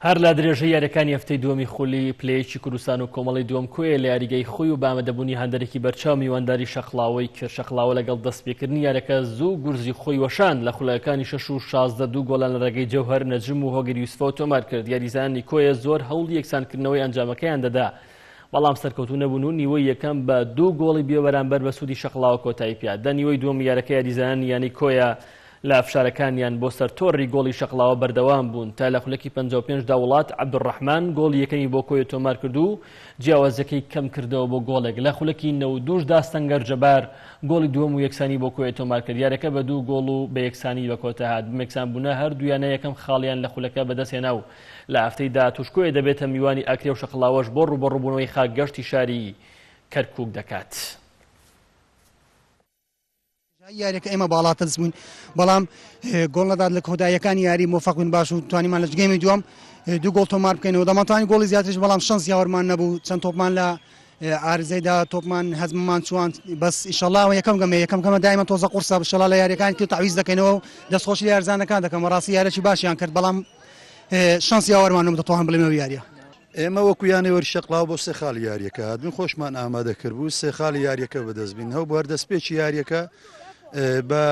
هەر لە درێژەی یاریەکانی هەفتەی دووەمی خولی پلە یەکی کوردستان و کۆمەڵەی دووەم کۆیە لە یاریگای خۆی و بە ئامادەبوونی هاندەرێکی بەرچاو میوانداری شەقڵاوەی کرد. شەقڵاوە لەگەڵ دەستپێکردنی یاریەکە زوو گورزی خۆی وەشاند لە خولەکانی 6 و 16 دوو گۆڵیان لە ڕێگەی جەوهەر نەجم و هۆگر یوسفەوە تۆمار کرد. یاریزانانی کۆیە زۆر هەوڵی یەکسانکردنەوەی ئەنجامەکەیان دەدا بەڵام سەرکەوتوو نەبوون و نیوەی یەکەم بە دوو گۆڵی بێبەرامبەر بە سوودی شەقڵاوە کۆتایی پێهات. لە نیوەی دووەمی یارەکە یاریزانانی یانەی کۆیە لە فشارەکانیان بۆ سەر تۆڕی گۆڵی شەقڵاوە بەردەوام بوون تا لە خولەکی 55 دا وڵات عەبدولڕەحمان گۆڵی یەکەمی بۆ کۆیە تۆمار کرد و جیاوازیەکەی کەم کردەوە بۆ گۆڵێک. لە خولەکی 92 دا سەنگەر جەبار گۆڵی دووەم و یەکسانی بۆ کۆیە تۆمار کرد. یارەکە بە دوو گۆڵ و بە یەکسانی بە کۆتا هات. بەم یەکسانبوونە هەردوو یانە یەکەم خاڵیان لە خولەکە بەدەستهێنا و لە هەفتەی داهاتووش کۆیە دەبێتە میوانی ئاکرێ و شەقڵاوەش بۆ ڕووبەڕووبوونەوەی خاک گەشتی شاری کەرکووک دەکات. یاریەکە ئێمە باڵاتەدەست بووین بەڵام گۆڵ نەدات لە کۆتاییەکانی یاری مۆفەق بووین باش و توانیمان لە گەیمی دووەم دوو گۆڵ تۆمار بکەینەوە دەمانتوانی گۆڵی زیاتریش بەڵام شەنس یاوەرمان نەبوو چەند تۆپمان لە ئارزەیدا تۆپمان هەزممان چوان بەس ئیشەڵا ئەوە یەکەم گەمە یەکەم گەمە دایمە تۆزە قورسە ئیشەڵا لە یاریەکانی تر تەعویز دەکەینەوە و دەستخۆشی لە یارزانەکان دەکەم بەڕاستی یارێکی باشیان کرد بەڵام شەنس یاوەرمان نەبوو دەتوانم بڵێم ئەو یاریە. ئێمە وەکو یانەی وەرزی شەقڵاوە بۆ سێ خاڵی یاریەکە هاتبووین خۆشمان ئامادە کردبوو سێ خاڵی یاریەکە بەدەست بین هەو بەر دەستپێکی یاریەکە بە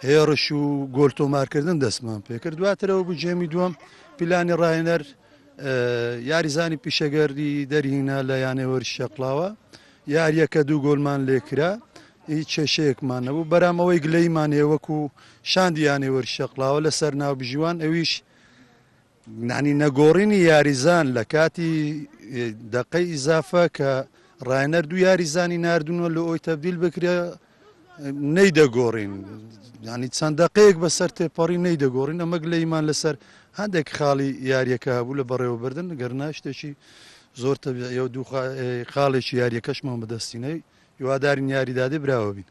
هێڕش و گۆل تۆمارکردن دەستمان پێکرد دواترەوە بوو جێمی دووەم پیلانی ڕاهێنەر یاریزانی پیشەگەری دەرهینا لە یانەی وەرزی شەقڵاوە یاریەکە دوو گۆلمان لێکرا هیچ کێشەیەکمان نەبوو بەرام ئەوەی گلەیمان هەیە وەکو شاندی یانەی وەرزی شەقڵاوە لەسەر ناوبژیوان ئەویش یانی نەگۆڕینی یاریزان لە کاتی دەقەی ئیزافە کە ڕاهێنەر دوو یاریزانی ناردونوە لە ئەوی تەبدیل بکرێ نەیدەگۆڕین ینی چەند دەقەیەک بەسەر تێپەڕی نەیدەگۆڕین ئەمە گلەیمان لەسەر هەندێک خاڵی یاریەکە هەبوو لە بەڕێوەبردن گەرنا شتێکی زۆر تەبیعیە و دوو خاڵێکی یاریەکەشمان بەدەستینەی هیوادارین یاریدادێ براوە بین.